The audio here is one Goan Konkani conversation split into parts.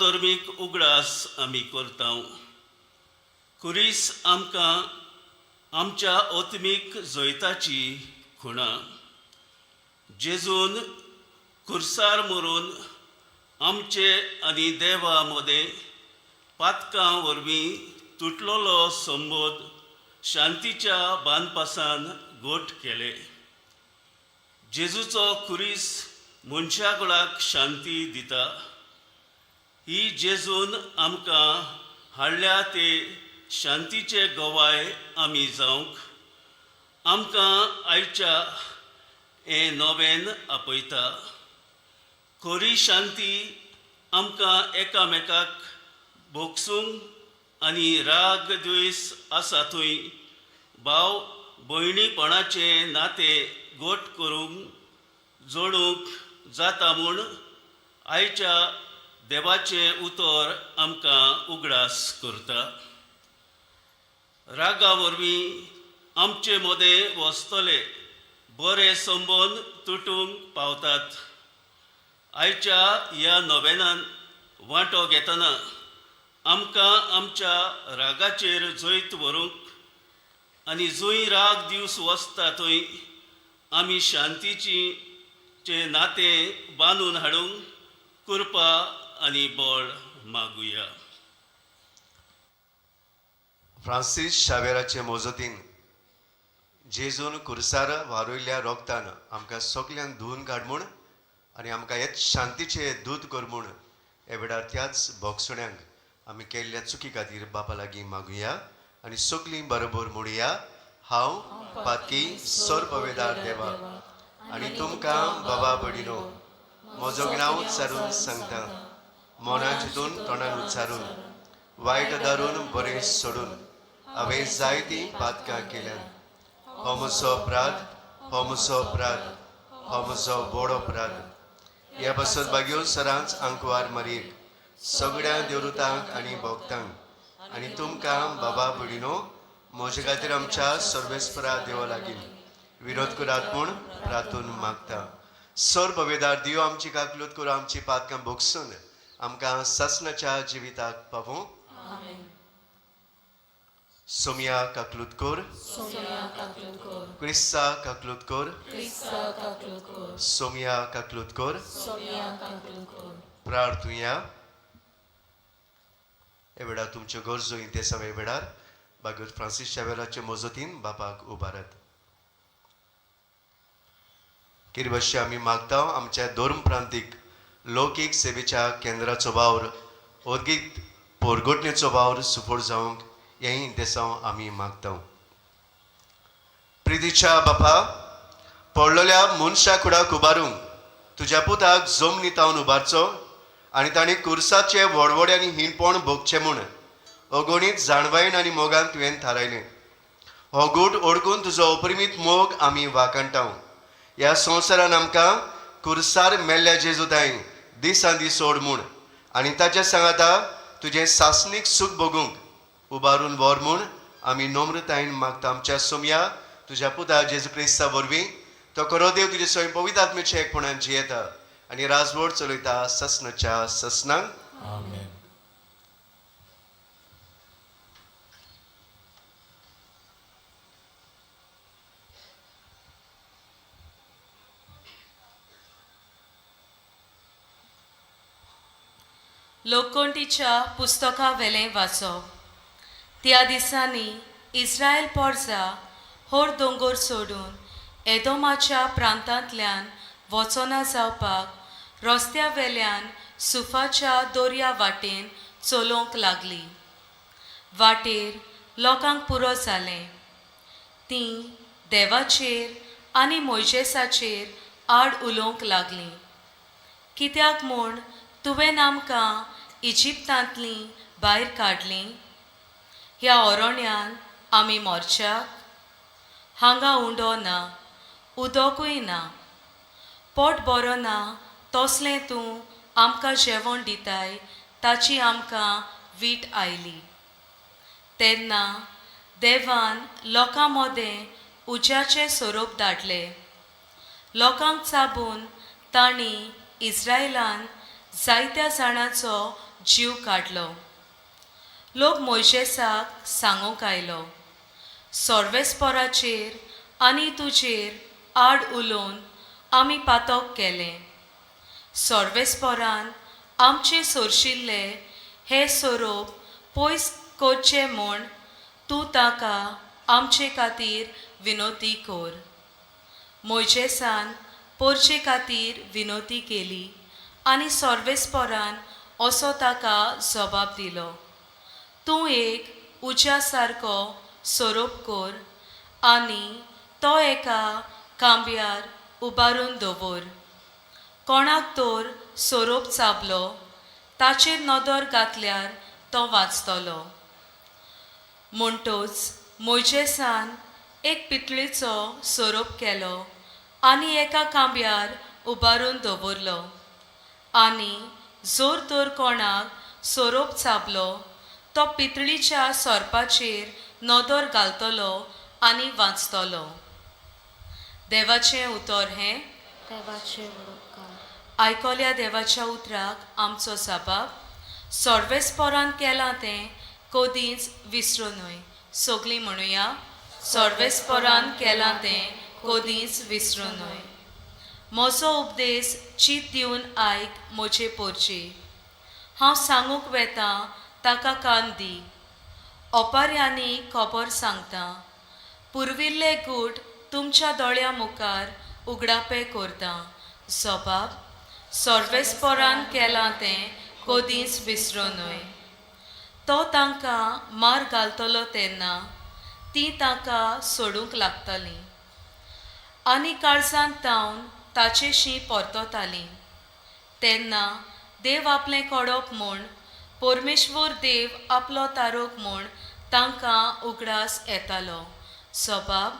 धर्मीक उगडास आमी करता. खुरीस आमकां आमच्या आत्मीक जैताची खुणा. जेजून खुर्सार मरून आमचे आनी देवा मदें पातकां वरवीं तुटलेलो संबोध शांतीच्या बांदपासान गोट केले. जेजूचो खुरीस मनशाकुळाक शांती दिता. ही जेजून आमकां हाडल्या ते शांतीचे गवाय आमी जावंक आमकां आयच्या हें नोवेन आपयता. खरी शांती आमकां एकामेकाक भोगसूंक आनी राग द्वेस आसा थंय भाव भयणीपणाचें नातें गोट करूंक जोडूंक जाता म्हूण आयच्या देवाचें उतर आमकां उगडास करता. रागा वरवीं आमचे मदें वसतले बरे संबंद तुटूंक पावतात. आयच्या ह्या नोवेनान वांटो घेतना आमकां आमच्या रागाचेर जैत व्हरूंक आनी जंय राग दिवस वसता थंय आमी शांतीची चें नातें बांदून हाडूंक कृपा आनी बळ मागुया. फ्रांसीस शावेराचे मोजतीन जेजून कुर्सार वारयल्ल्या रोगतान आमकां सगल्यांक धुवन काड म्हूण आनी आमकां हेच शांतीचे दूत कर म्हूण हे वेळार त्याच भोगसण्यांक आमी केल्ल्या चुकी खातीर बापा लागीं मागुया आनी सगलीं बरोबर म्हणुया. हांव पातकी सर्ववेदार देवा आनी तुमकां बाबा भयणीनो म्हजो नांव उच्चारून सांगता, मना चिंतून तोंडान उच्चारून वायट धरून बरें सोडून हांवें जायतीं पातकां केल्यात. हो म्हजो अपराध, हो म्हजो अपराध, हो म्हजो व्हड अपराध. ह्या पासत बागयो सरांच आंकवार मारयेक, सगळ्या देवरुतांक आनी भक्तांक आनी तुमकां बाबा भयणीनो म्हजे खातीर आमच्या सर्वेस्परा देवा लागीं विरोध करात म्हूण प्रार्थून मागता. सर्ववेदार देव आमची काकलूत करून आमची पातकां भोगसून आमकां सासणाच्या जिविताक पावूं. सोमिया काकलूत कर. क्रिस्ता काकलूत कर. सोमिया काकलूत कर. प्रार्थुया. हे वेळार तुमच्यो गरजो इंतेसांव हे वेळार बागत फ्रांसीस शावेराचे मजतीन बापाक उबारत किरबशी आमी मागता. आमच्या धर्म प्रांतीक लौकीक सेवेच्या केंद्राचो वावर ओदगीत पोरगोटणेचो वावर सुफळ जावंक हेंय इंतेसांव आमी मागता. प्रितीच्या बापा, पडलेल्या मनशा कुडाक उबारूंक तुज्या पुताक जमनी तावन उबारचो आनी तांणी कुर्साचे व्हडवडे आनी हीणपण भोगचें म्हूण अगणीत जाणवायेन आनी मोगान तुवें थारायलें. हो गूट ओडकून तुजो अपरिमीत मोग आमी वाखाणटा. ह्या संवसारान आमकां कुर्सार मेल्ल्या जेजू ताई दिसान दीस सोड म्हूण आनी ताच्या सांगाता तुजें सासणीक सूख भोगूंक उबारून व्हर म्हूण आमी नम्रतायेन मागता. आमच्या सोमया तुज्या पुता जेजू क्रिस्ता वरवीं. तो खरो देव तुजे स्वयं पवित्र आत्मेच्या एकपणान जियेता आनी राजवट चलयता ससनाच्या ससनांक. आमेन. लोककोंटीच्या पुस्तका वेलें वाचप. त्या दिसांनी इस्रायल पोरजा होर दोंगोर सोडून एदोमाच्या प्रांतांतल्यान वचना जावपाक रस्त्या वेल्यान सुफाच्या दर्या वाटेन चलोवंक लागली. वाटेर लोकांक पुरो जालें. तीं देवाचेर आनी मोयजेसाचेर आड उलोवंक लागलीं, कित्याक म्हूण तुवें आमकां इजिप्तांतलीं भायर काडलीं? ह्या ओरोण्यान आमी मोरच्याक हांगा उंडो ना, उदकूय ना, पोट बरो ना, तसलें तूं आमकां जेवण दिताय ताची आमकां वीट आयली. तेन्ना देवान लोकां मदें उज्याचें सोरोप धाडले. लोकांक चाबून तांणी इस्रायलान जायत्या जाणांचो जीव काडलो. लोक मोयजेसाक सांगूंक आयलो, सोर्वेस्पोराचेर आनी तुजेर आड उलोवन आमी पातक केलें. सोर्वेस्पोरान आमचे सोरशिल्ले हे सोरोप पयस करचे म्हूण तूं ताका आमचे खातीर विनोती कर. मोयजेसान पोरचे खातीर विनोती केली आनी सोर्वेस्पोरान असो ताका जबाब दिलो, तूं एक उज्या सारको सोरोप कर आनी तो एका खांब्यार उबारून दवर. कोणाक तर सोरोप चाबलो ताचेर नदर घातल्यार तो वाचतलो. म्हणटच मोयजेसान एक पितळीचो सोरोप केलो आनी एका खांब्यार उबारून दवरलो आनी जर तर कोणाक सोरोप चाबलो तो पितळीच्या सोरपाचेर नदर घालतलो आनी वाचतलो. देवाचें उतर हें. देवाचे उपकार. आयकल्या देवाच्या उतराक आमचो जबाब, सोर्वेस्पोरान केलां तें कदींच विसरूं न्हय. सगलीं म्हणुया, सोर्वेस्पोरान केलां तें कदींच विसरूं न्हय. म्हजो उपदेश चीत दिवन आयक म्हजे पोरचे, हांव सांगूंक वेतां ताका कान दी. ओपाऱ्यांनी खबर सांगता, पुर्विल्ले गूट तुमच्या दोळ्यां मुखार उगडापें करता. जबाब, सोर्वेस्पोरान केलां तें कदींच विसरूं न्हय. तो तांकां मार घालतलो तेन्ना तीं ताका सोडूंक लागतलीं आनी काळजांत तावन ताचेशी परततालीं. तेन्ना देव आपलें कोडप म्हूण, परमेश्वर देव आपलो तारोक म्हूण तांकां उगडास येतालो. सबाब,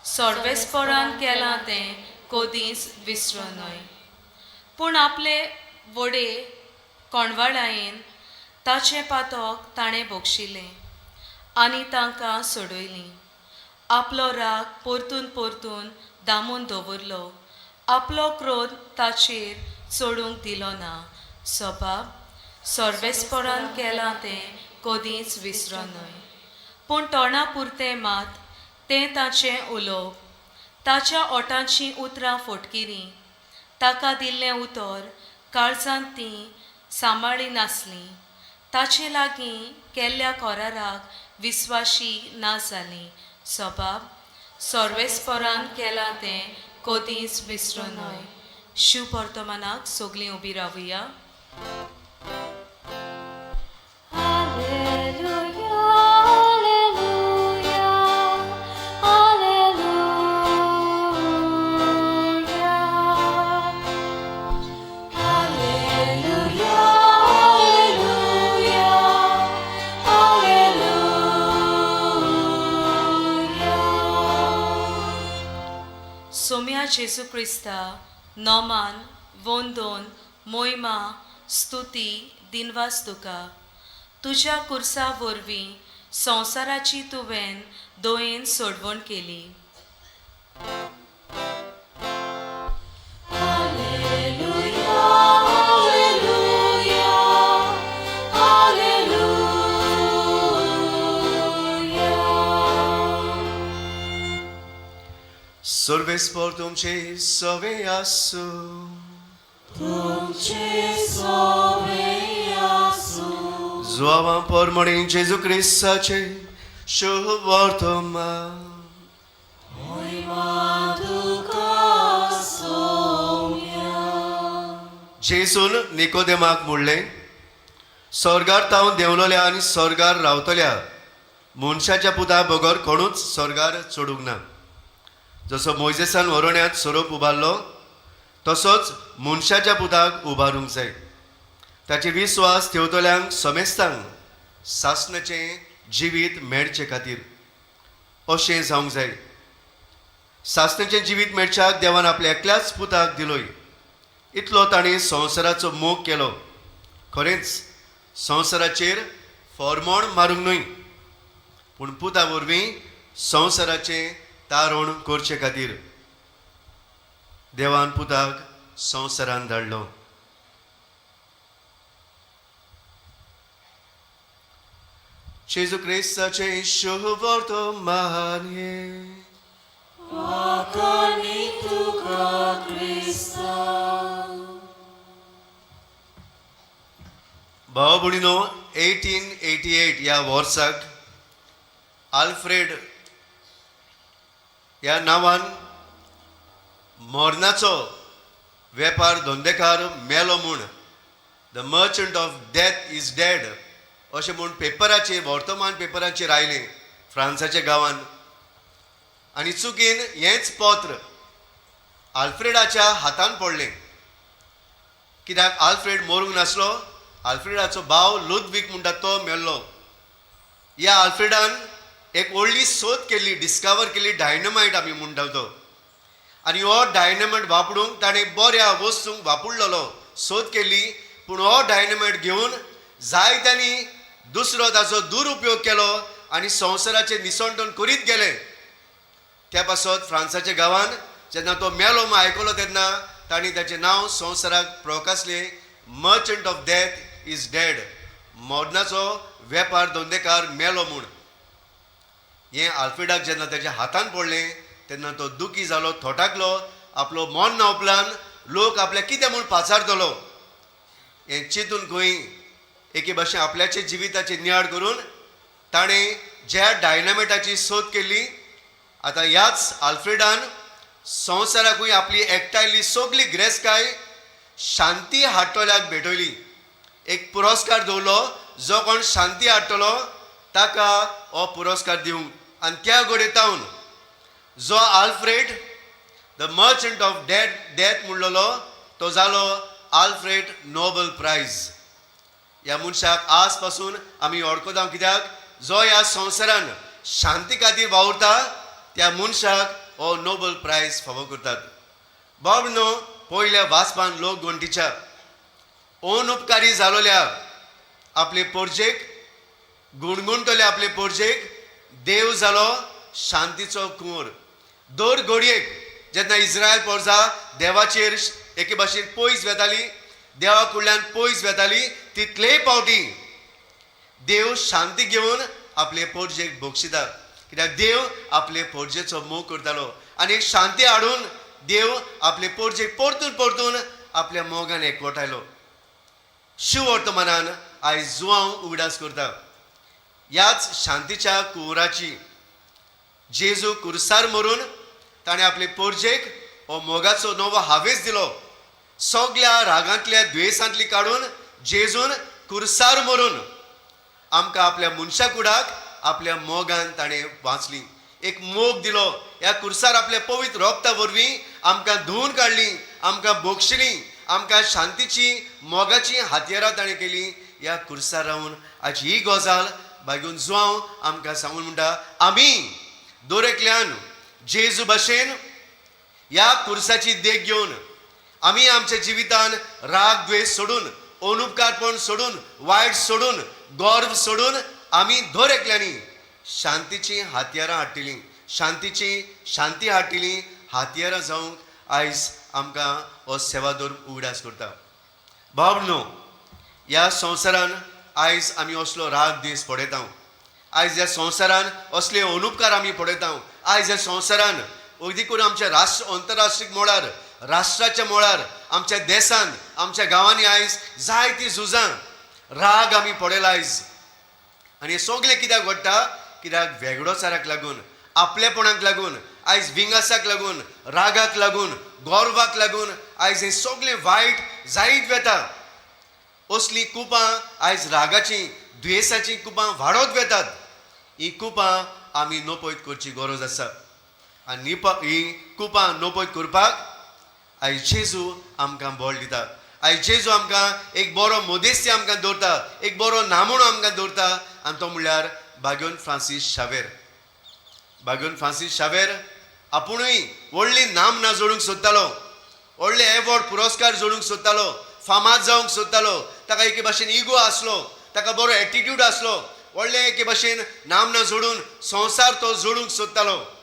सोर्वेस्पोरान केलां तें कदींच विसरूं न्हय. पूण आपले वडे कोणवाळायेन ताचें पातक ताणें बक्षिलें आनी तांकां सोडयलीं. आपलो राग परतून परतून दामून दवरलो, आपलो क्रोध ताचेर चडूंक दिलो ना. सबाब, सोर्वेस्पोरान केलां तें कदींच विसरूं न्हय. पूण तोंडा पुरतें मात तें ताचें उलोवप, ताच्या ओठांचीं उतरां फटकिरीं. ताका दिल्लें उतर काळजांत तीं सांबाळी नासलीं, ताचे लागीं केल्ल्या कराराक विस्वाशी ना जालीं. सबाब, सोर्वेस्पोरान केलां तें कदींच विसरूं न्हय. शिव वर्तमानाक सगलीं उबी रावया. Alleluia, alleluia, alleluia. Alleluia, alleluia, alleluia. Saumya जेजू क्रिस्ता नोमान वंदोन मोयमा स्तुती दिनवास तुका. तुज्या कुर्सा वरवीं संवसाराची तुवें दोयेन सोडवण केली. Alleluia, alleluia, alleluia. सर्वेस्पोर तुमचे सवे आसूं. तुमचे सोवे आसूं. जुआवां पोरमणी जेजू क्रिस्ताचे शुभ वर्तमान. मोहिमा तुका सोम्या. जेजून निकोदेमाक म्हणलें, स्वर्गार तावन देंवलोल्या आनी स्वर्गार रावतल्या मनशाच्या पुता बगर कोणूच स्वर्गार चडूंक ना. जसो मोयजेसान वरोण्यांत सोरोप उबारलो तसोच मनशाच्या पुताक उबारूंक जाय. ताचे विस्वास ठेवतल्यांक समेस्तांक सासणाचें जिवीत मेळचे खातीर अशें जावंक जाय. सासणाचें जिवीत मेळच्याक देवान आपल्या एकल्याच पुताक दिलोय. इतलो ताणें संवसाराचो मोग केलो. खरेंच संवसाराचेर फॉर्मोण मारूंक न्हय, पूण पुता वरवीं संवसाराचें तारण करचे खातीर देवान पुताक संवसारान धाडलो. जेजू क्रिस्ताचें शुभवर्तमान हें. वाखाणी तुका क्रिस्ता. भाव भयणीनो, 1888 ह्या वर्साक आल्फ्रेड ह्या नांवान मरणाचो वेपार धंदेकार मेलो म्हूण, "The merchant of death is dead" अशें म्हूण पेपराचेर, वर्तमान पेपराचेर आयलें फ्रांसाच्या गांवान. आनी चुकीन हेंच पत्र आल्फ्रेडाच्या हातान पडलें, कित्याक आल्फ्रेड मरूंक नासलो. आल्फ्रेडाचो भाव लुदवीक म्हणटा तो मेल्लो. ह्या आल्फ्रेडान एक व्हडली सोद केल्ली, डिस्कवर केली, डायनमायट आमी म्हणटा तो. आनी हो डायनामायट वापरूंक ताणें बऱ्या वस्तूंक वापरलेलो, सोद केली. पूण हो डायनामायट घेवन जायत्यांनी दुसरो ताचो दुरुपयोग केलो आनी संवसाराचें निसणटण करीत गेले. त्या पासत फ्रांसाच्या गांवान जेन्ना तो मेलो म्हूण आयकलो तेन्ना तांणी ताचें नांव संवसाराक प्रकासलें, "Merchant of death is dead", मरणाचो वेपार धंदेकार मेलो म्हूण. हें आल्फ्रेडाक जेन्ना ताच्या हातान पडलें तेन्ना तो दुखी जालो, थोटाकलो. आपलो मरणा उपरांत लोक आपल्याक कितें म्हूण पाचारतलो हें चिंतून खंय एके भाशेन आपल्याचे जिविताचे नियाळ करून ताणें ज्या डायनामेटाची सोद केली, आतां ह्याच आल्फ्रेडान संवसाराकूय आपली एकठांयल्ली सगली गिरेस्तकाय शांती हाडटल्याक भेटयली. एक पुरस्कार दवरलो, जो कोण शांती हाडटलो ताका हो पुरस्कार दिवंक. आनी त्या घडये जो Alfred the merchant of death म्हणलेलो तो जालो आल्फ्रेड नोबल प्रायज. ह्या मनशाक आज पासून आमी वळखता, कित्याक जो ह्या संवसारान शांती खातीर वावुरता त्या मनशाक हो नोबल प्रायज फावो करतात. बाब न्हू, पयल्या वाचपान लोक घंटीच्या अनुपकारी जालोल्या आपले पोरजेक गुणगुणटले आपले पोरजेक देव जालो शांतीचो कुंवर. दर घडयेक जेन्ना इस्रायल पोरजा देवाचेर एके भाशेन पयस वेताली, देवा कडल्यान पयस वेताली, तितलेय पावटी देव शांती घेवन आपले पोरजेक बक्षिता, कित्याक देव आपले पोरजेचो मोग करतालो. आनी एक शांती हाडून देव आपले पोरजेक परतून परतून आपल्या मोगान एकवटायलो. शिवर्तमानान आयज जुवांव उगडास करता ह्याच शांतीच्या कुंवराची. जेजू कुर्सार मरून ताणें आपले पोरजेक हो मोगाचो नवो हावेस दिलो. सगल्या रागांतल्या द्वेसांतली काडून जेजून कुर्सार मरून आमकां आपल्या मनशा कुडाक आपल्या मोगान ताणें वाचली, एक मोग दिलो. ह्या कुर्सार आपल्या पवित्र रोगता वरवीं आमकां धुवून काडली, आमकां बोगशिली, आमकां शांतीची मोगाची हातयारां ताणें केली ह्या कुर्सार रावन. आज ही गजाल बागून जुवांव आमकां सांगून म्हणटा, आमी दर एकल्यान जेजू भाशेन ह्या कुर्साची देख घेवन आमी आमच्या जिवितान राग द्वेश सोडून, अनुपकारपण सोडून, वायट सोडून, गर्व सोडून आमी दर एकल्यांनी शांतीची हातयारां हाडटलीं, शांतीची शांती हाडटलीं हातयारां जावंक आयज आमकां हो सेवाधर्म उगडास करता. भाव न्हू, ह्या संवसारान आयज आमी असलो राग दीस पळयता, आयज ह्या संवसारान असले अनुपकार आमी पळयता. आयज ह्या संवसारान अगदी करून आमच्या राष्ट्र अंतरराष्ट्रीय मळार, राष्ट्राच्या मळार, आमच्या देसान, आमच्या गांवांनी आयज जायतीं झुजां, राग आमी पळयला आयज. आनी हें सगळें कित्याक घडटा? कित्याक वेगळोचाराक लागून, आपलेपणाक लागून, आयज विंगासाक लागून, रागाक लागून, गर्वाक लागून आयज हें सगळें वायट जायत वेता. असलीं कुपां आयज रागाचीं, दुयेंसाचीं कुपां वाडत वेतात. ही कुपां आमी नपयत करची गरज आसा. आनी ही कुपां नपयत करपाक आयज जेजू आमकां बळ दिता. आयज जेजू आमकां एक बरो मदेस्ती आमकां दवरता, एक बरो नामूणो आमकां दवरता, आनी तो म्हणल्यार बागेवन फ्रांसीस शावेर. बागेवन फ्रांसीस शावेर आपुणूय व्हडली नामना जोडूंक सोदतालो, व्हडले एवॉर्ड पुरस्कार जोडूंक सोदतालो, फामाद जावंक सोदतालो. ताका एके भाशेन इगो आसलो, ताका बरो एटिट्यूड आसलो. व्हडले एके भाशेन नामना जोडून संवसार तो जोडूंक सोदतालो.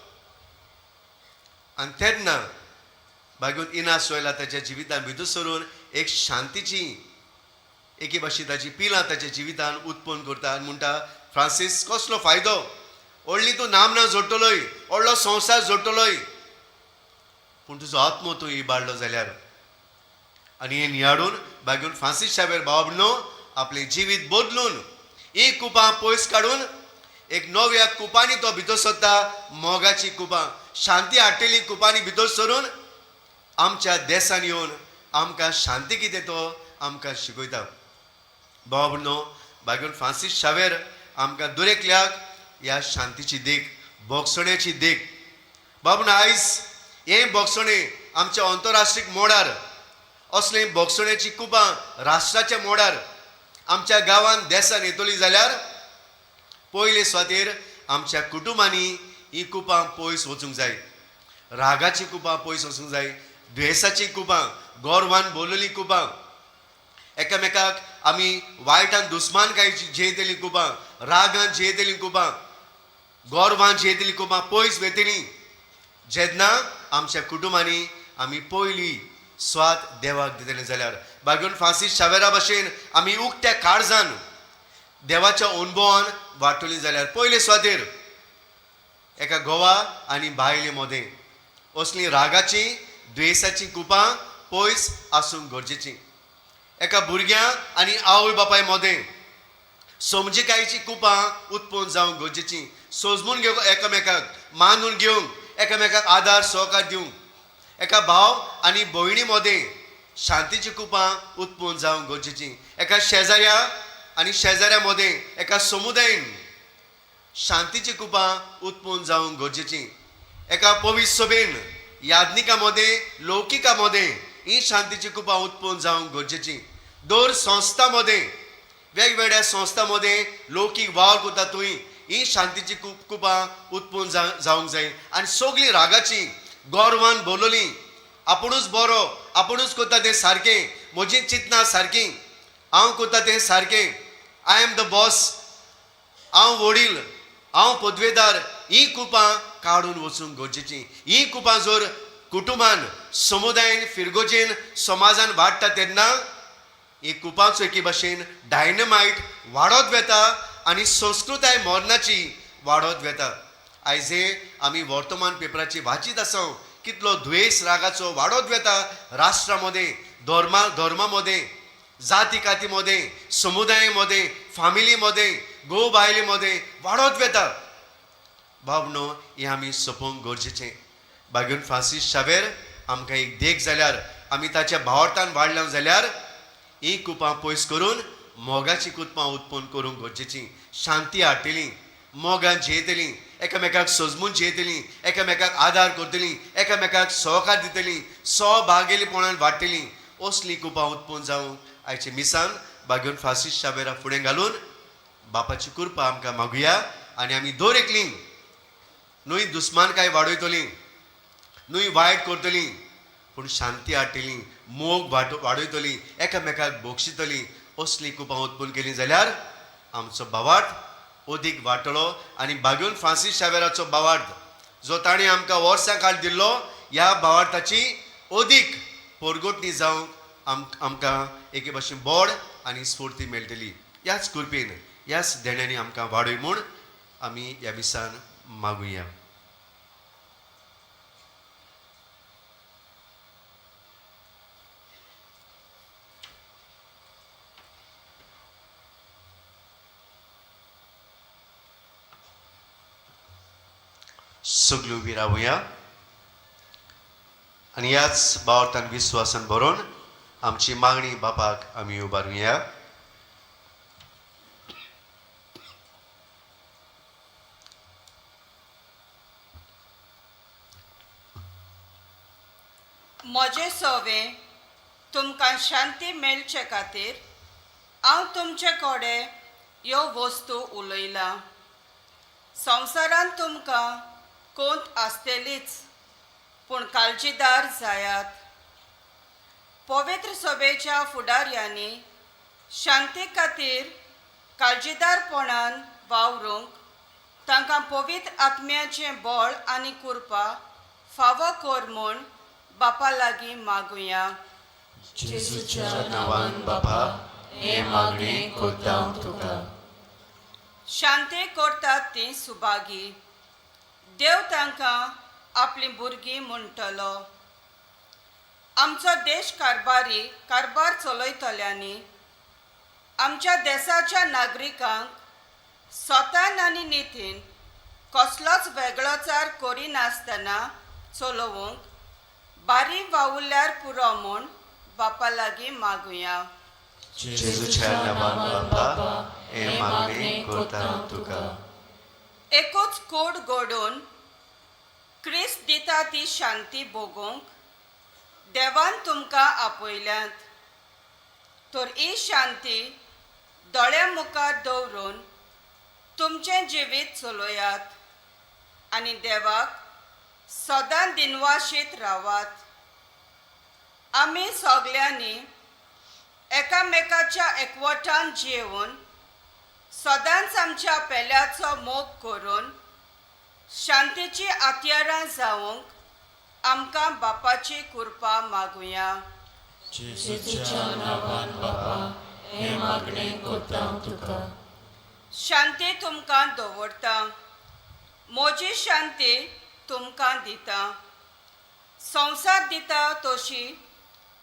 आनी तेन्ना बागून इनास वयला ताच्या जिवितान भितर सरून एक शांतीची एके भाशेन ताची पिलां ताच्या जिवितान उत्पन्न करता आनी म्हणटा, फ्रांसीस कसलो फायदो, व्हडली तूं नामना जोडटलोय, व्हडलो संवसार जोडटलोय, पूण तुजो आत्मो तूं इबाडलो जाल्यार. आनी हें नियाळून बागून फ्रांसीस शावेर भाव न्हू आपलें जिवीत बदलून ही कुपां पयस काडून एक नव्या कुपांनी तो भितर सरता, मोगाची कुपां, शांती हाडटली कुपांनी भितर सरून आमच्या देसान येवन आमकां शांती कितें तो आमकां शिकयता. भाव न्हू बागून फ्रांसीस शावेर आमकां दरेकल्याक ह्या शांतीची देख, भोगसण्याची देख. बाबून आयज हें भोगसणें आमच्या अंतरराष्ट्रीय मोडार, असलें भोगसण्याची कुपां राष्ट्राच्या मोडार आमच्या गांवांत देसान येतली जाल्यार पयले सुवातेर आमच्या कुटुंबांनी ही कुपां पयस वचूंक जाय. रागाची कुपां पयस वचूंक जाय, द्वेसाची कुपां, गोरवान बोललेली कुपां, एकामेकाक आमी वायटान दुस्मानकायेची झेयतली कुपां, रागान झेयतली कुपां, गोरवान झेयतली कुपां पयस वेतली जेन्ना आमच्या कुटुंबांनी आमी पयली स्वात देवाक दितले जाल्यार. बागून फ्रांसीस शावेरा भशेन आमी उक्त्या काळजान देवाच्या अणभवान वांटोली जाल्यार पयले सुवातेर एका गोवा आनी बायले मदें असली रागाची द्वेसाची कुपां पयस आसूंक गरजेची. एका भुरग्यां आनी आवय बापाय मदें समजिकायेची कुपां उत्पन्न जावंक गरजेची. सोजमून घेवंक एकामेकाक, मानून घेवंक, एकामेकाक आदार सहकार दिवंक. एका भाव आनी भयणी मदें शांतीची कुपां उत्पन्न जावंक गरजेची. एका शेजाऱ्या आनी शेजाऱ्या मदें, एका समुदायन शांतीची कुपां उत्पन्न जावंक गरजेची. एका पवित्र सभेन, याज्ञिका मदें, लौकिका मदें ही शांतीची कुपां उत्पन्न जावंक गरजेची. दर संस्था मदें, वेगवेगळ्या संस्था मदें लौकीक वावर करता थंय ही शांतीची कुपां उत्पन्न जावंक जाय. आनी सगळीं रागाची गोरवान बोलली, आपुणूच बरो, आपुणूच करता तें सारकें, म्हजी चिंतनां सारकीं, हांव करता तें सारकें, I am the boss, हांव वडील, हांव पदवेदार, ही कुपां काडून वचूंक गरजेची. ही कुपां जर कुटुंबान, समुदायन, फिरगोजेन, समाजान वाडटा तेन्ना ही कुपांचो एके भाशेन डायनमायट वाडत वेता आनी संस्कृताय मरणाची वाडत वेता. आयज हे आमी वर्तमान पेपराची वाचीत आसा कितलो द्वेस रागाचो वाडत वेता राष्ट्रा मदें, धर्मा मदें, जाती काती मदें, समुदाय मदें, फामिली मदें, घोव बायले मदें वाडत वेता. भावनो हें आमी सोंपोवंक गरजेचें. बागून फ्रांसीस शावेर आमकां एक देख जाल्यार, आमी ताच्या भावार्थान वाडल्या जाल्यार ही कुपां पयस करून मोगाची कुपां उत्पन्न करूंक गरजेची. शांती हाडटली, मोगान जियेतली, एकामेकाक सजमून जियेतली, एकामेकाक आदार करतली, एकामेकाक सहकार दितली, सहभागेलीपणान वाडटली. असली कुपां उत्पन्न जावंक आयचे मिसान बागेवन फ्रांसीस शावेरा फुडें घालून बापाची कृपा आमकां मागुया. आनी आमी दर एकली न्हय दुस्मानकाय वाडयतली, न्हय वायट करतली, पूण शांती हाडटली, मोग वाडयतली, एकामेकाक बक्षितली. असली कुपां उत्पन्न केली जाल्यार आमचो भावार्थ अदीक वाडटलो. आनी बागेवन फ्रांसीस शावेराचो भावार्थ जो ताणें आमकां वर्सां काळ दिल्लो, ह्या भावार्थाची अदीक पोरगोटणी जावंक आमकां एके भाशेन बोड आनी स्फूर्ती मेळटली. ह्याच कृपेन, ह्याच देण्यांनी आमकां वाडय म्हूण आमी ह्या मिसान मागुया. सगल्यो उबी रावया आनी ह्याच भावार्थान विस्वासान बरोवन आमची मागणी बापाक आमी उबारुया. म्हजें सवें तुमकां शांती मेळचे खातीर हांव तुमचे कडेन ह्यो वस्तू उलयलां. संवसारांत तुमकां कोंत आसतलीच, पूण काळजीदार जायात. पवित्र सभेच्या फुडाऱ्यांनी शांती खातीर काळजीदारपणान वावरूंक तांकां पवित्र आत्म्याचें बळ आनी कृपा फावो कर म्हूण बापा लागीं मागुया. जेजूच्या नांवान बापा, हें मागणें करता हांव तुका. शांती करतात तीं सुभागी. देव तांकां आपलीं भुरगीं म्हणटलो. आमचो देश कारभारी कारभार चलयतल्यांनी आमच्या देसाच्या नागरिकांक स्वतान आनी नितीन कसलोच वेगळोचार करिनासतना चलोवंक बारी वावुरल्यार पुरो म्हूण बापा लागीं मागुया. जेजूच्या नांवान बापा, हें मागणें करता तुका. एकूच कूड घडोवन क्रिस्त दिता ती शांती भोगोवंक देवान तुमकां आपयल्यात. तर ही शांती दोळ्या मुखार दवरून तुमचें जिवीत चलयात आनी देवाक सदां दिनवाशीत रावात. आमी सगल्यांनी एकामेकाच्या एकवटान जियेवन सदांच आमच्या पेल्याचो मोग करून शांतीची हत्यारां जावंक आमकां बापाची कृपा मागुया. जेजूच्या नांवान बापा, हें मागणें करता तुका. शांती तुमकां दवरता, म्हजी शांती तुमकां दिता. संवसार दिता तशी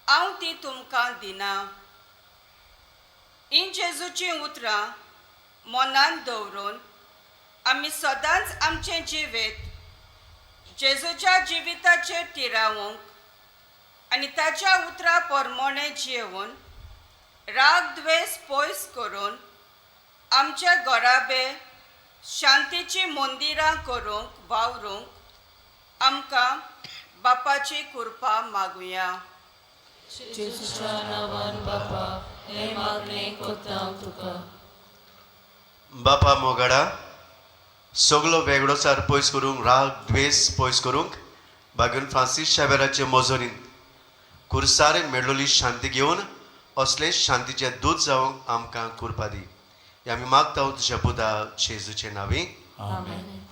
हांव ती तुमकां दिना. हीं जेजूचीं उतरां मनांत दवरून आमी सदांच आमचें जिवीत जेजूच्या जिविताचेर थिरावंक आनी ताच्या उतरां परमणें जियेवन राग द्वेस पयस करून आमच्या घराबे शांतीची मंदिरां करूंक वावरूंक आमकां बापाची कृपा मागुया. जेजूच्या नांवान बापा, हें मागणें करता तुका. बापा मोगाडा, सगलो वेगळोचार पयस करूंक, राग द्वेस पयस करूंक बागून फ्रांसीस शावेराचे मजोरीन कुर्सार मेळोली शांती घेवन असले शांतीचे दूत जावंक आमकां कृपा दी. हे आमी मागता तुज्या पुता जेजूचे नांवी. आमेन.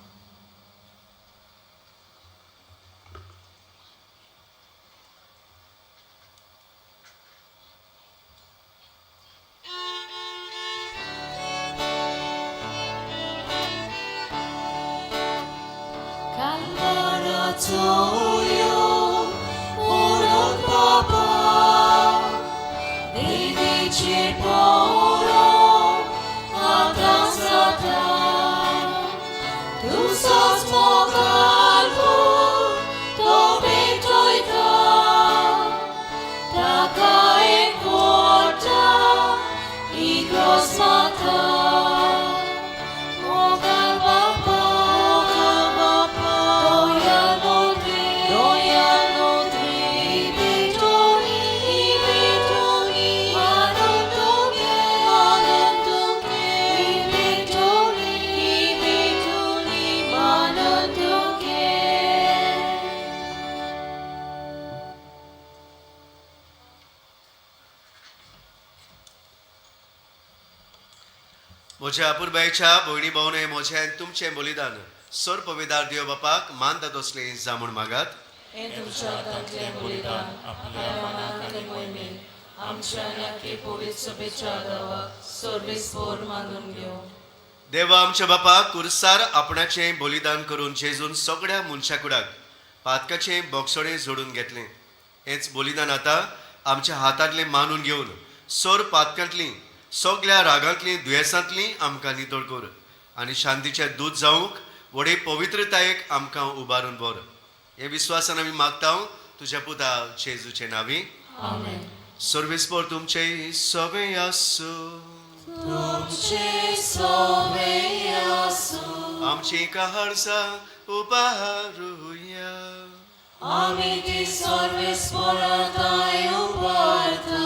म्हज्या अपुरबायेच्या भयणी भावने, म्हजें आनी तुमचें बलिदान सर पविदार देव बापाक मानता तसलें जामून मागात. हें तुमच्या हातांतलें बलिदान आपल्या मनाक आनी मोहिमेक आमच्या आनी आख्खे पवित्र सभेच्या देवाक सर्वेस्पोर मानून घेवं. देवा आमच्या बापाक कुर्सार आपणाचें बलिदान करून जेजून सगळ्या मनशा कुडाक पातकाचें बोगसणें जोडून घेतलें. हेंच बलिदान आतां आमच्या हातांतलें मानून घेवन सर पातकांतलीं सगळ्या रागांतलीं दुयेंसांतलीं आमकां नितळ कर आनी शांतीचें दूत जावंक व्हडे पवित्रतायेक आमकां उबारून व्हर. हे विस्वासान आमी मागता तुज्या पुता जेजूचे नांवी. आमेन. सर्वेस्पोर तुमचे सगळे आसूं. तुमचे सोवे आसूं. आमची काळजां उबारुया. आमी ती सर्वेस्पोराताय उबारता.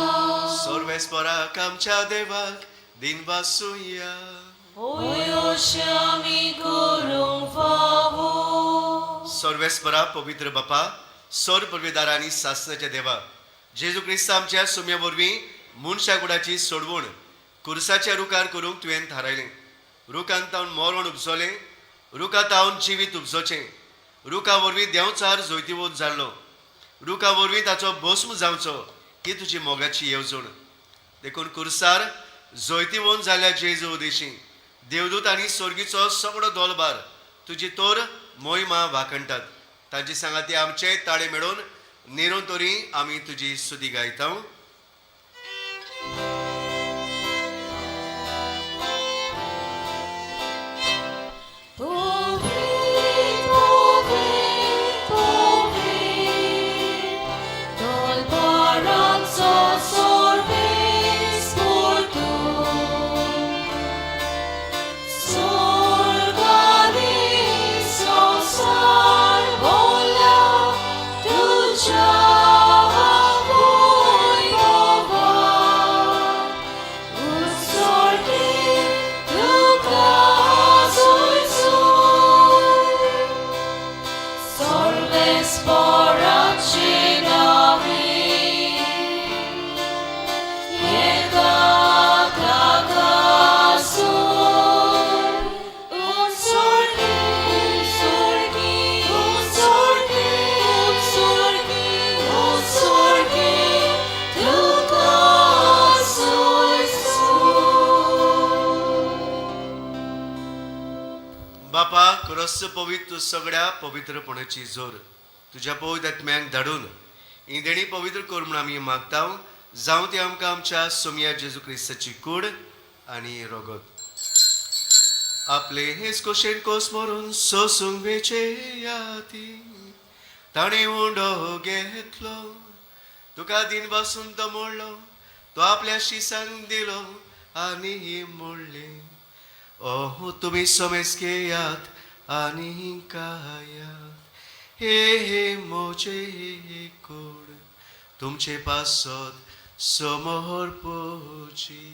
सर्वेस्पोराक आमच्या देवाक दिनवासुया. ओयोशे आमी करूंक फावो. सर्वेस्परा पवित्र बापा, सर पविदार आनी सासनाच्या देवा, जेजू क्रिस्त आमच्या सुम्या वरवीं मनशा कुडाची सोडवण कुर्साच्या रुखार करूंक तुवें थारायलें. रुखान तावन मरण उपजलें, रुखा तावन जिवीत उपजोचें. रुखा वरवीं देंवचार जैतिवंत जाल्लो, रुखा वरवीं ताचो भस्म जावचो ही तुजी मोगाची येवजण. देखून कुर्सार जैतिवंत जाल्या जेजू उदेशी देवदूत आनी स्वर्गीचो सगळो दोलबार तुजी तोर मोहिमा वाखणटात. तांची सांगाती आमचे ताळे मेळोवन निरोन तरी आमी तुजी सुदी गायता. बापा क्रस्त पवित्र सगळ्या पवित्रपणाची जोर तुज्या पवित्र आत्म्यांक धाडून ही देणी पवित्र कर म्हूण आमी मागता. जावं ती आमकां आमच्या सोमया जेजू क्रिस्ताची कूड आनी रगत. आपले हेच कोशेन कोस मरून सोसूंक वेचे याती ताणें उंडो घेतलो, तुका दिन बसून तो मोडलो, तो आपल्या शिसांक दिलो आनी मोडलें. ओह तुमी समेस घेयात आनी खायात, हे हे मोजे कोड तुमचे पासत समर्पची.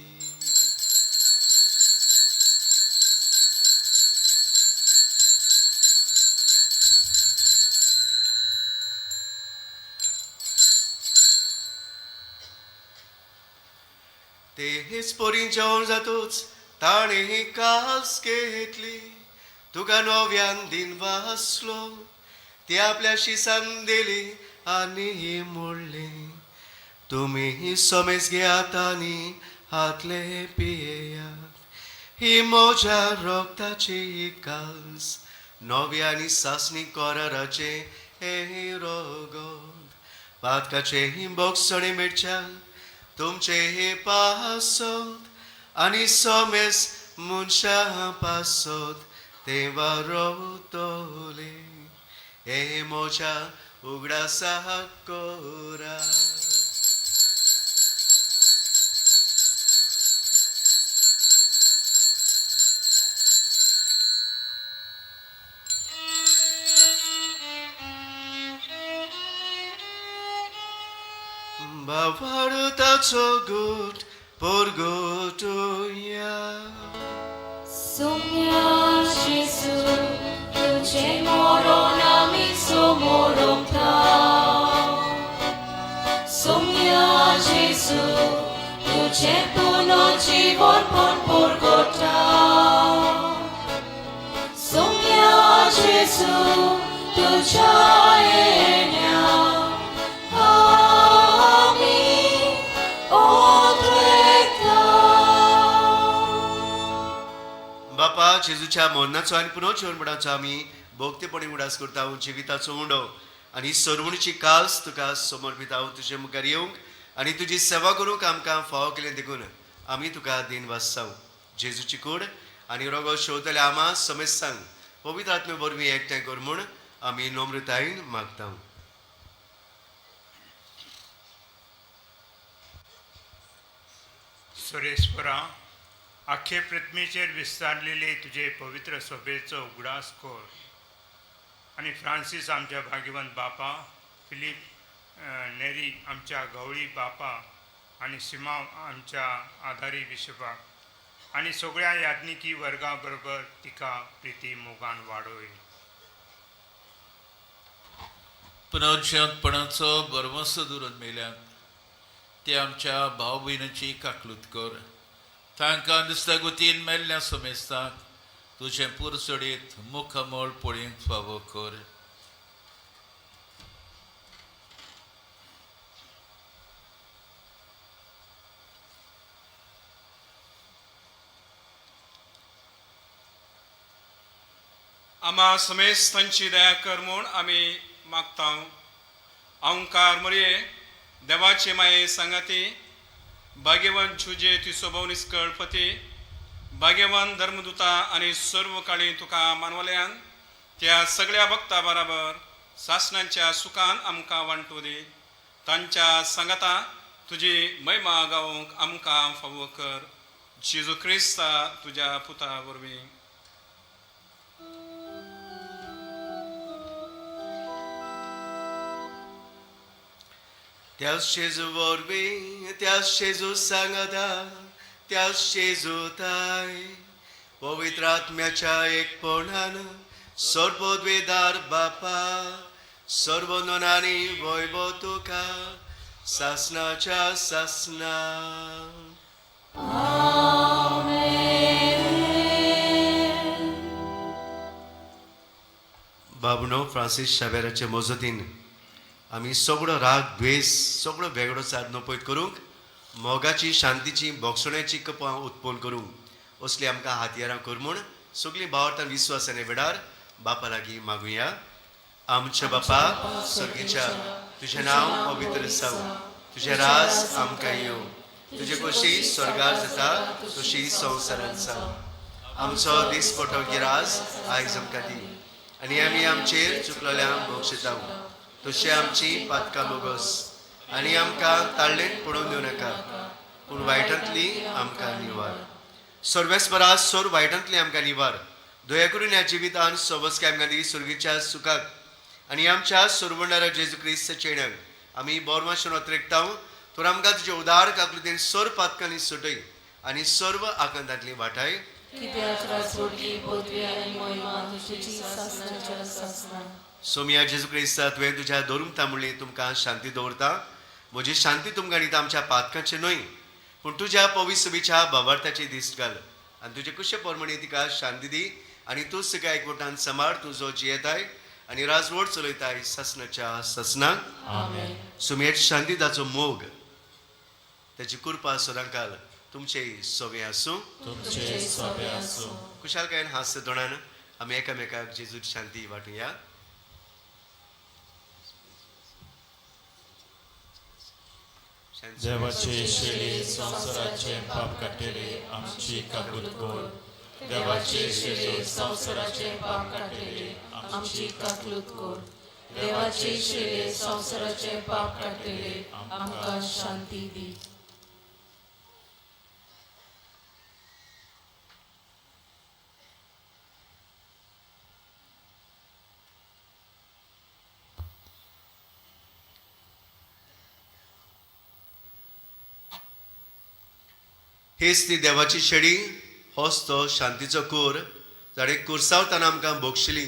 ते हेच पोरीं जेवण जातूच ताणें कास घेतली, तुका नव्यान दिन वासलो, ती आपल्या शिसान दिली आनी मोडली. तुमी समेज घेयात आनी हातले पियेयात, ही म्हज्या रक्ताची कास नव्या आनी सासणी कराराचे हे रगत. पातकाचे बोगसणे मेळच्या तुमचे हे पासत आनी समेस मनशां पासत तेवा रोवतले. हे म्हज्या उगडासा करा. बाबारताचो गुट परगटुया. Sogna Gesù, तुझे moron ami somorom tau. Sogna Gesù, तुझे puno জীবন পন পরগটাও. Sogna Gesù, तुझा येण्या आमी ओद्रेता. बापा जेजूच्या मरणाचो आनी पुनर्जन्मणाचो आमी भोगतेपणी उडास करता. जिविताचो उंडो आनी सरवणीची कास तुका समर्पिता. तुजे मुखार येवंक आनी तुजी सेवा करूंक आमकां फावो केलें देखून आमी तुका दिन वाचता. जेजूची कूड आनी रोगो शेवतले आमा समेस्तांक पवित्र आत्मे वरवीं एकठांय कर म्हूण आमी नम्रतायेन मागता. सुरेश्वरा, आख्खे पृथ्वीचेर विस्तारलेले तुजे पवित्र सभेचो उगडास कर आनी फ्रांसीस आमच्या भाग्यवंत बापा, फिलीप नेरी आमच्या गवळी बापा आनी सिमांव आमच्या आधारी बिशपाक आनी सगळ्या याज्ञिकी वर्गा बरोबर तिका प्रिती मोगान वाडोय. पुनर्जिवंतपणाचो भरवंसो दवरून मेल्यात ते आमच्या भाव भयणीची काकलूत कर. तांकां दिसता गुतीन मेल्ल्या समेस्तांक तुजें पुरसडीत मुखमळ पळयत फावो कर. आमा समेस्तांची दया कर म्हूण आमी मागता. ओंकार मरये देवाचे माये सांगाती भाग्यवान जुजे तिसोभव निस्कळपती भाग्यवान धर्मदुता आनी सर्व काळी तुका मानवल्यान त्या सगळ्या भक्ता बराबर सासणांच्या सुखान आमकां वांटू दी. तांच्या सांगाता तुजी महिमा गावंक आमकां फावो कर. जेजू क्रिस्ता तुज्या पुता वरवीं. त्याच जेजू वरवीं, त्याच जेजू सांगाता, त्याच जेजू ताय पवित्र आत्म्याच्या एकपणान सर्वद्वेदार बापा सर्व नोनांनी वैभव तुका सासनाच्या सासना. बाबुनो फ्रांसीस शावेराचे मजतीन आमी सगळो राग द्वेस सगळो वेगळो साद नपयत करूंक मोगाची शांतीची बोगसण्याची कपां उत्पन्न करूंक असली आमकां हातयारां कर म्हूण सगळीं भावार्थान विस्वासाने वेळार बापा लागीं मागुया. आमच्या बापा सर्गीच्या, तुजें नांव पवित्र जावं, तुजें राज आमकां येवं, तुजे कशी स्वर्गार जाता तशी संवसारांत जावं. आमचो दिसपटो गिराज आयज आमकां दी आनी आमी आमचेर चुकलेल्यांक बक्षितांव तशी आमची पातकां बोगस आनी आमकां ताळ्ळेंत पडोवन दिवं नाका पूण वायटांतली आमकां निवार. सर्वेस्परा सोर वायटांतली आमकां निवार. दया करून ह्या जिवितान सोबसकाय आमकां दी सुर्गीच्या सुखाक आनी आमच्या सोरवणारा जेजू क्रिस्त चेड्यांक आमी बोरमाशून अत्रेकताव तर आमकां तुजे उदार काकलुतीन सोर पातकांनी सुटय आनी सर्व आकांतांतली वाटाय. कित्याक राजवटी पदवी आनी महिमा तुजी सासणाच्या सासणा. सोमिया जेजू क्रिस्ता, तुवें तुज्या धरून म्हणली तुमकां शांती दवरता, म्हजी शांती तुमकां दिता आमच्या पातकांचे न्हय पूण तुज्या पविसबीच्या भावार्थाची दिश्ट घाल आनी तुजे कुशे प्रमाणे तिका शांती दी आनी तूं तिका एकवटान सांबाळ. तुजो जियेताय आनी राजवट चलयताय सासणाच्या सासणाक. आमेन. सुमेर शांती ताचो मोग ताची कृपा सदांकाल तुमचे सोबे आसूं. तुमचे सोबे आसूं. खुशालकायेन हास्य दोणान आमी एकामेकाक जेजूची शांती वांटुया. देवाचे शेळी संवसाराचे पाप काडटले आमची काकूत कर. देवाचे शेळी संवसाराचे पाप काडटले आमची काकलूत कर. देवाचे शेळी संवसाराचे पाप काडटले आमकां शांती दी. हीच ती देवाची शेडी, होच तो शांतीचो कोर जाणें कुर्सावताना आमकां बक्षिली,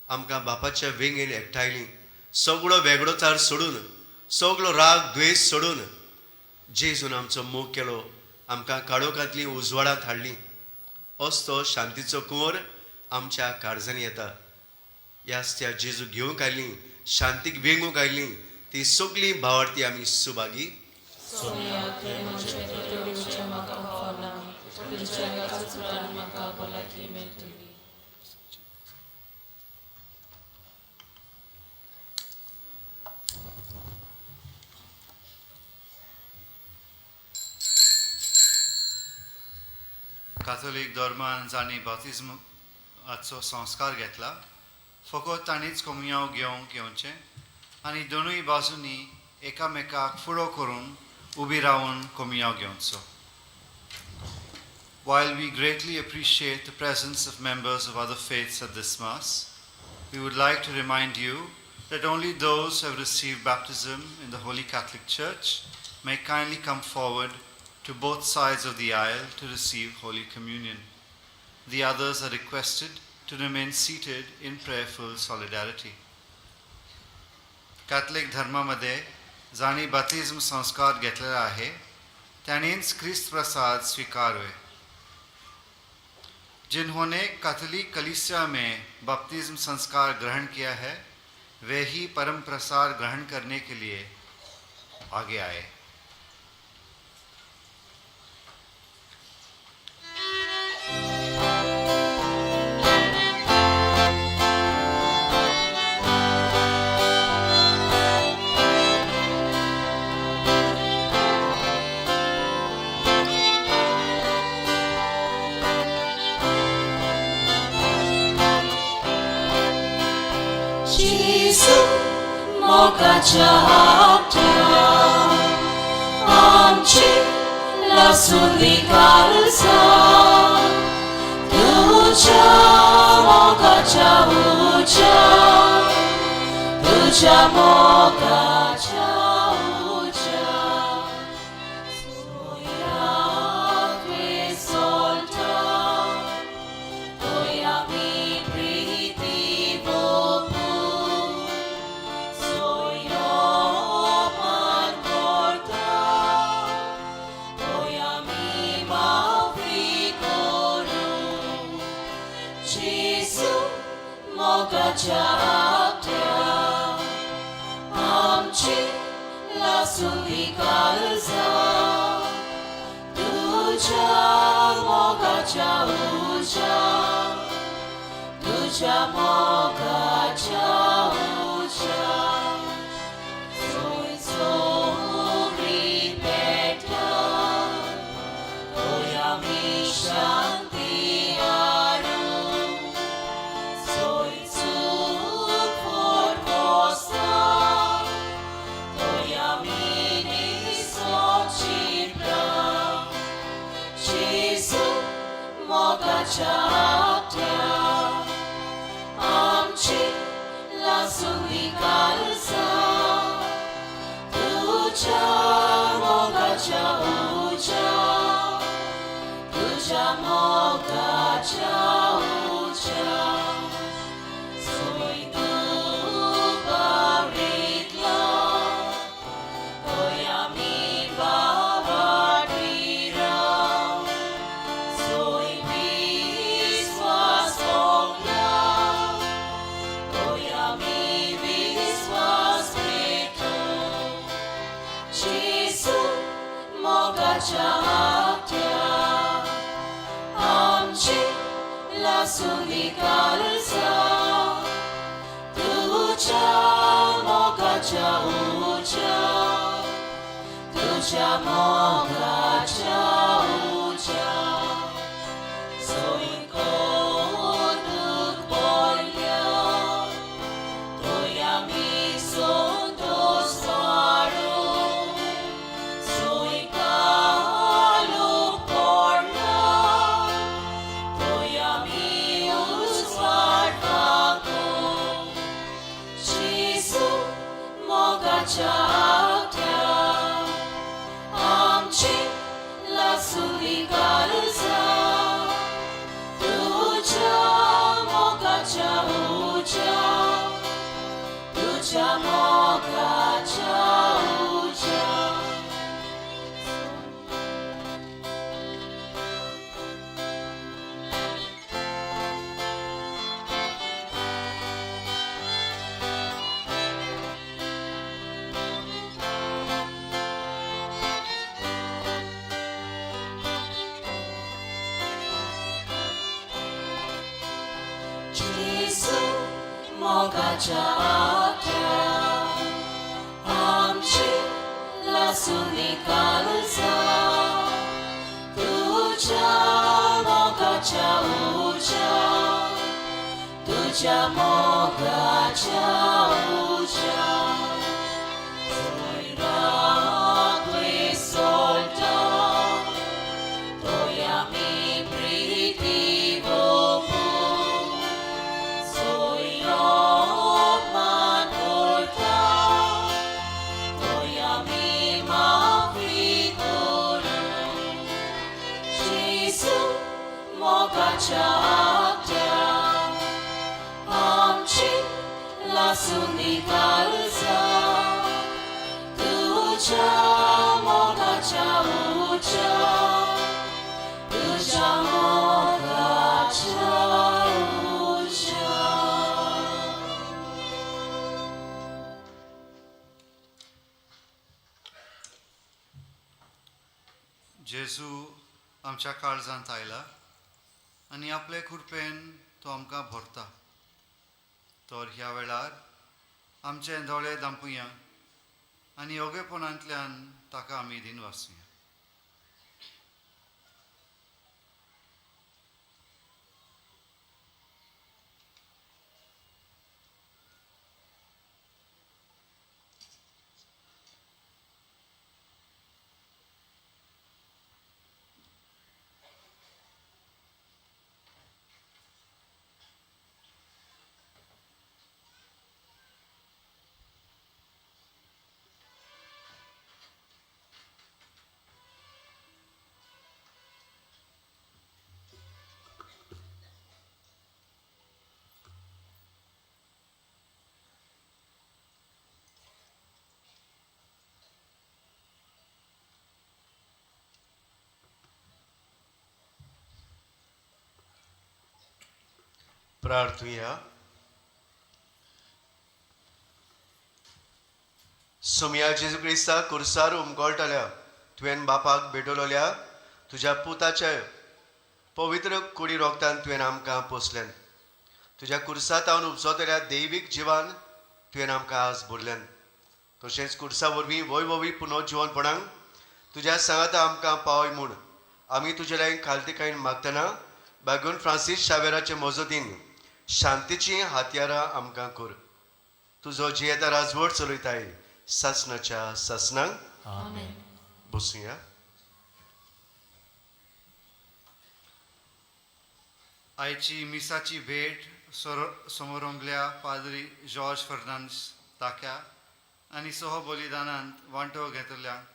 आमकां बापाच्या वेंगेन एकठांयली. सगळो वेगळोचार सोडून, सगळो राग द्वेश सोडून जेजून आमचो मोग केलो, आमकां काळोखांतली उजवाडांत हाडली. होच तो शांतीचो कुंवर आमच्या काळजांनी येता. ह्याच त्या जेजू घेवंक आयली, शांतीक वेंगूंक आयली ती सगळीं भावार्थी आमी सुभागी. सोमिया, तुवें म्हजें भितर येवचें म्हाका फावना, पूण तुज्या एकाच उतरान म्हाका भलायकी मेळटली. काथोलीक धर्मान जांणी बाप्तिज्माचो संस्कार घेतला फकत तांणीच कोमुयांव घेवंक येवचें आनी दोनूय बाजूंनी एकामेकाक फुडो करून उबी रावन कोमुयांव घेवचो. While we greatly appreciate the presence of members of other faiths at this Mass, we would like to remind you that only those who have received baptism in the Holy Catholic Church may kindly come forward to both sides of the aisle to receive Holy Communion. The others are requested to remain seated in prayerful solidarity. Catholic धर्मामध्ये जांणी बाप्तिज्म संस्कार घेतलेला आहे त्यांनीच ख्रिस्त प्रसाद स्वीकारवे. जिन्होंने कैथोलिक कलीसिया में बपतिस्म संस्कार ग्रहण किया है वे ही परम प्रसाद ग्रहण करने के लिए आगे आए. मोगाच्या आत्या आमची लासुंदी काळजा तुझ्या मोगाच्या उज्या तुझ्या मोगाच्या उज्या सोयाक विसोलता तोय आमी प्रिती वोपू सोयो मान करता तोय आमी माफी करूं जेजू मोगाच्या आत्या आमची लासुंदी काळजा तुझ्या मोगाच्या उज्या तुझ्या मोगाच्या उज्या सोय सोगळी पेटता तोय आमी शांती हाडूं सोय चूक फोट बसता तोय आमी निसोची प्राण जेजू मोगाच्या आत्या आमची लासुंदी काळजा तुझ्या मोगाच्या उज्या तुझ्या मोगाच्या उज्या सोय तूं बावडीतलो तोय आमी बावाटीरा सोय विस्वास भोगला तोय आमी विस्वास पेटो जेजू मोगाच्या आत्या आमची लासुंदी काळजा तुझ्या मोगाच्या उज्या तुझ्या मोगाच्या उज्या सोय कोतूक बोलल्या तोय आमी संतोष वाडूं सोय कालूक पडला तोय आमी उजवाड वागूं जेजू मोगाच्या आत्या आमची लासुंदी काळजा तुझ्या मोगाच्या उज्या तुझ्या मोगाच्या उज्या. जेजू मोगाच्या आत्या आमची लासुंदी काळजा तुझ्या मोगाच्या उज्या तुझ्या मोगाच्या उज्या सोय राग विसोलता तोय आमी प्रिती वोपू सोयो मान करता तोय आमी माफी करूं जेजू मोगाच्या आत्या आमची लासुंदी काळजा तुझ्या मोगाच्या उज्या तुझ्या मोगाच्या उज्या. जेजू आमच्या काळजांत आयला आनी आपले कृपेन तो आमकां भरता. तर ह्या वेळार आमचे दोळे दांपुया आनी योगेपणांतल्यान ताका आमी दिनवासुया. प्रार्थुया. सोमया जेजू क्रिस्ता कुर्सार उमगळटल्या तुवें बापाक भेटवलोल्या तुज्या पुताच्या पवित्र कुडी रोगतान तुवें आमकां पोसल्यान. तुज्या कुर्सा तावन उपजतल्या दैवीक जिवान तुवें आमकां आज भरल्यान. तशेंच कुर्सा वरवीं वैभवी पुनर्जिवनपणाक तुज्या सांगाता आमकां पावय म्हूण आमी तुजे लागीं खालतीकायेन मागतना बागून फ्रांसीस शावेराचे मजतीन शांतीचीं हातयारां आमकां कर. तुजो जियेता राजवट चलयताय सासणाच्या सासणांक. आमेन. बसुया. आयची मिसाची भेट समोरंबल्या पाद्री जॉर्ज फर्नांडीस ताक्या आनी सह बलिदानांत वांटो घेतल्यांक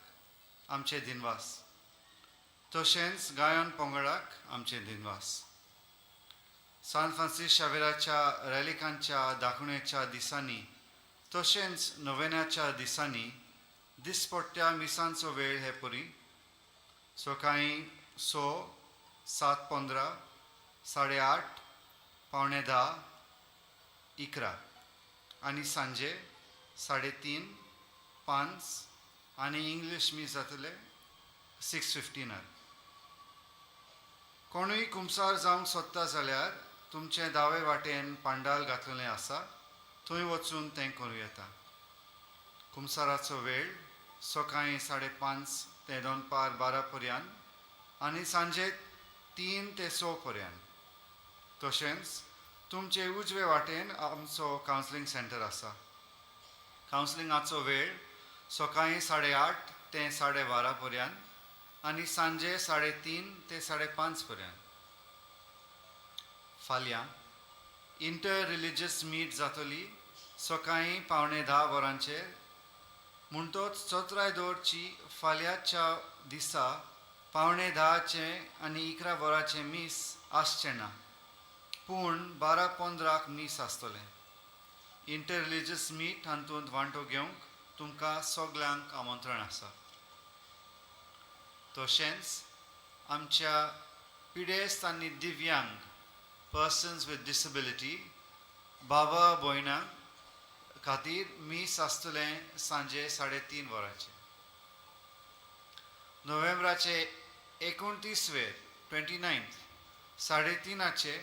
आमचे दिनवास, तशेंच गायन पंगडाक आमचे दिनवास. सान फ्रांसीस शावेराच्या रॅलिकांच्या दाखवणेच्या दिसांनी तशेंच नोवेनाच्या दिसांनी दिसपट्ट्या मिसांचो वेळ हे परी सकाळीं 6, 7:15, 8:30, 9:45, 11 आनी सांजे 3:30, 5 आनी इंग्लीश मीस जातले 6:15. कोणूय कुमसार जावंक सोदता जाल्यार तुमचे दावे वाटेन पांडाल घातलेलें आसा, थंय वचून तें करूं येता. कुमसाराचो वेळ सकाळीं 5:30 ते दनपार 12 पर्यंत आनी सांजे 3 ते 6 पर्यंत. तशेंच तुमचे उजवे वाटेन आमचो कावन्सिलींग सेंटर आसा. कावन्सिलिंगाचो वेळ सकाळीं 8:30 ते 12:30 पर्यंत आनी सांजे 3:30 ते 5:30 पर्यंत. फाल्यां इंटर रिलिजियस मीट जातली सकाळीं 9:45 वरांचेर. म्हणटोच चौथराय दवरची फाल्यांच्या दिसा 9:45 आनी 11 वरांचें मीस आसचें ना, पूण 12:15 मीस आसतलें. इंटर रिलिजियस मीट हातूंत वांटो घेवंक तुमकां सगल्यांक आमंत्रण आसा. तशेंच आमच्या पिडेस्त आनी दिव्यांग पर्सन्स विथ डिसेबिलिटी बाबा भयणां खातीर मीस आसतलें सांजे 3:30 वरांचेर. नोव्हेंबराचे 29 वेर 29 3:30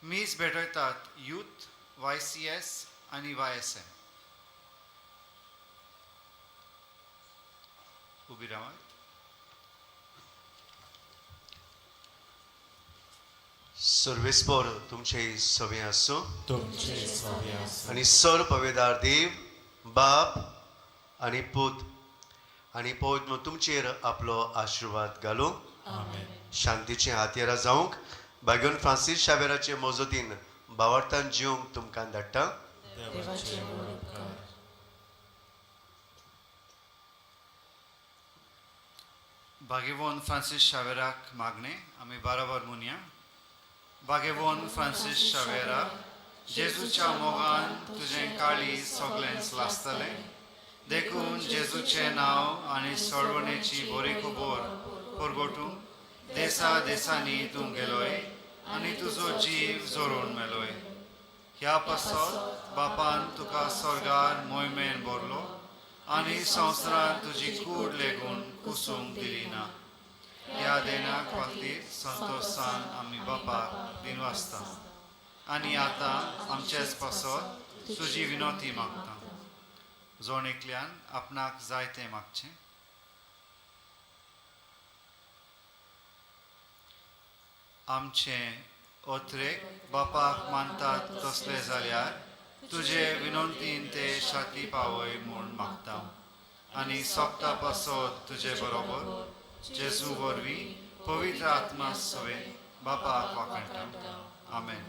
मीस भेटयतात यूथ, YCS आनी YSM. उबी रावात. सर्वेस्पोर तुमचे सवे आसूं. तुमचे सवे आसूं. आनी सर पवेदार देव बाप आनी पूत आनी पवित्र तुमचेर आपलो आशिर्वाद घालूं. आमेन. शांतीचीं हातयारां जावंक बागेवन फ्रांसीस शावेराचे मजतीन बावार्थान जिवंक तुमकां धाडटा. देवाचे व्हड उपकार. भाग्यवान फ्रांसीस शावेराक मागणें आमी बाराबर म्हणया. भाग्यवान फ्रांसीस शावेरा, जेजूच्या मोगान तुजें काळीज सगळेंच लासतलें, देखून जेजूचें नांव आनी सोडवणेची बरी खबर परगटूंक देसा देसांनी तूं गेलोय आनी तुजो जीव जोडून मेलोय. ह्या पासत बापान तुका स्वर्गार मोहिमेन भरलो आनी संवसारांत तुजी कूड लेगून कुसूंक दिली ना. ह्या देणा खातीर संतोशान आमी बापाक दिनवासता आनी आतां आमचेच पासत तुजी विनोती मागता. जोण एकल्यान आपणाक जाय तें मागचें. आमचें ओत्रेक बापाक मानतात तसलें जाल्यार तुजे विनोंतीन ते शाती पावय म्हूण मागता आनी सोगता पासत तुजे बरोबर जेजू वरवीं पवित्र आत्मा सवे बापाक वाखाणटा. आमेन.